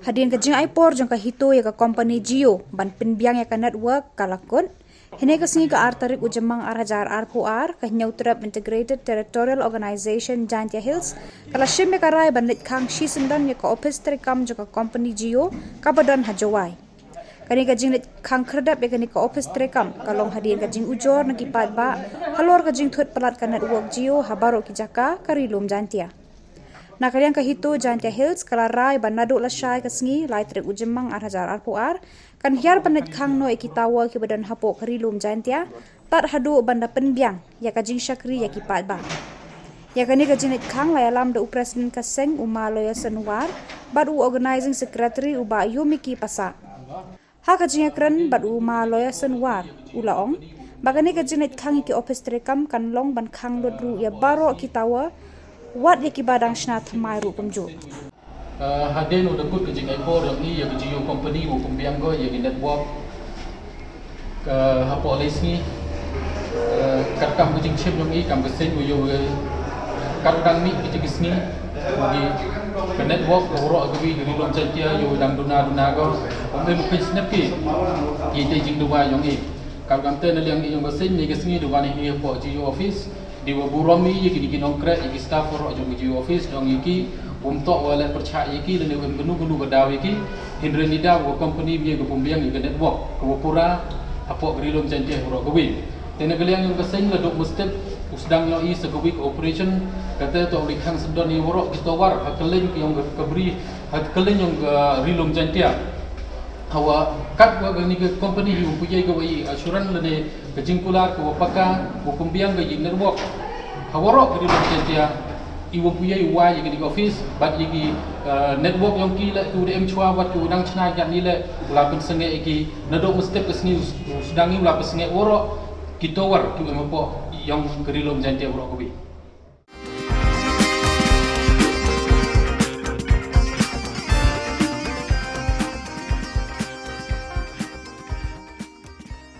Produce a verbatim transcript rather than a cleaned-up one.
Hadien ka jingai por jong ka HITO ïa ka company Jio ban pynbiang ïa ka network ka la kut, hynne ka sngi ka ar tarik u Jymmang ar hajar arphew ar, ka Hynñiewtrep Integrated Territorial Organization Jaintia Hills ka la shim ïa ka rai ban leit khang shisyndon ïa ka ophis treikam jong ka company Jio kaba don ha Jowai. Kane ka jingleit khang khyrdep ïa kane ka ophis treikam ka long hadien ka jingujor na ki paidbah halor ka jingthut palat ka network Jio ha baroh ki jaka ka Ri Lum Jaintia. Na ka liang ka HITO Jaintia Hills ka la rai ba naduh lashai ka sngi lai tarik u Jymmang ar hajar arphew ar kan hiar ban leit khang noh ïa ki tower kiba don hapoh ka Ri Lum Jaintia tad haduh ban da pynbiang ïa ka jingshakri ïa ki paidbah. Ïa kane ka jingleit khang la ïalam da u President ka seng u Ma Loyason War bad u Organizing Secretary u Bah Yomiki Passah. Ha ka jingïakren bad u Ma Loyason War u la ong ba kane ka jingleit khang ïa ki ophis treikam kan long ban khang lut ruh ïa baroh ki tower, wat ïa kiba dang shna thymmai ruh kumjuh. Uh, hadien u da kut ka jingai por jong i ïa ka Jio company u pynbiang ko ïa ka network ka hapoh lai sngi. Uh, katkam ka jingshim jong i kam ka seng u ïoh kat dang mih ka jingkisngi. Ka network ka waroh ka wi ka Ri Lum Jaintia ïoh dang duna duna ko. Ong em pyn snep ki ki te jingduwai jong i. Katkam te na liang i jong ka seng ne ka sngi duwai ne hi hapoh Jio office. Dei wa burom i ïa kini ki nongkreh ïa ki staff waroh jong ka Jio office jong i ki. Wym toh wa leh pyrshah ïa ki lane wym kano kano ka daw ïa ki. Hynrei ngi daw wa company mih ka pynbiang ïa ka network ka wa pura hapoh ka Ri Lum Jaintia waroh ka wi. Te na ka liang jong ka seng la dok mustep u sdang ïoh i sa ka wi ka operation. Kata toh u leit khang syndon ïa waroh ki tower ha kylleng jong ka bri ha kylleng jong ka Ri Lum Jaintia. Hawa kat wa kani ka company hi u pynïaid ka wa i assurance lane ka jingkular ka wa paka wa pynbiang ka i network. Hawa rok ka Ri Lum Jaintia i wa pynïaid wa i kani ka office bad i ki, uh, network jong ki la ki u da em chwa bad ki u dang chna ïa ni la la pynsangeh i ki. Nadok mustep ka sngi u sdang i la pynsangeh waroh ki tower ki u em hapoh jong ka Ri Lum Jaintia waroh ka wi.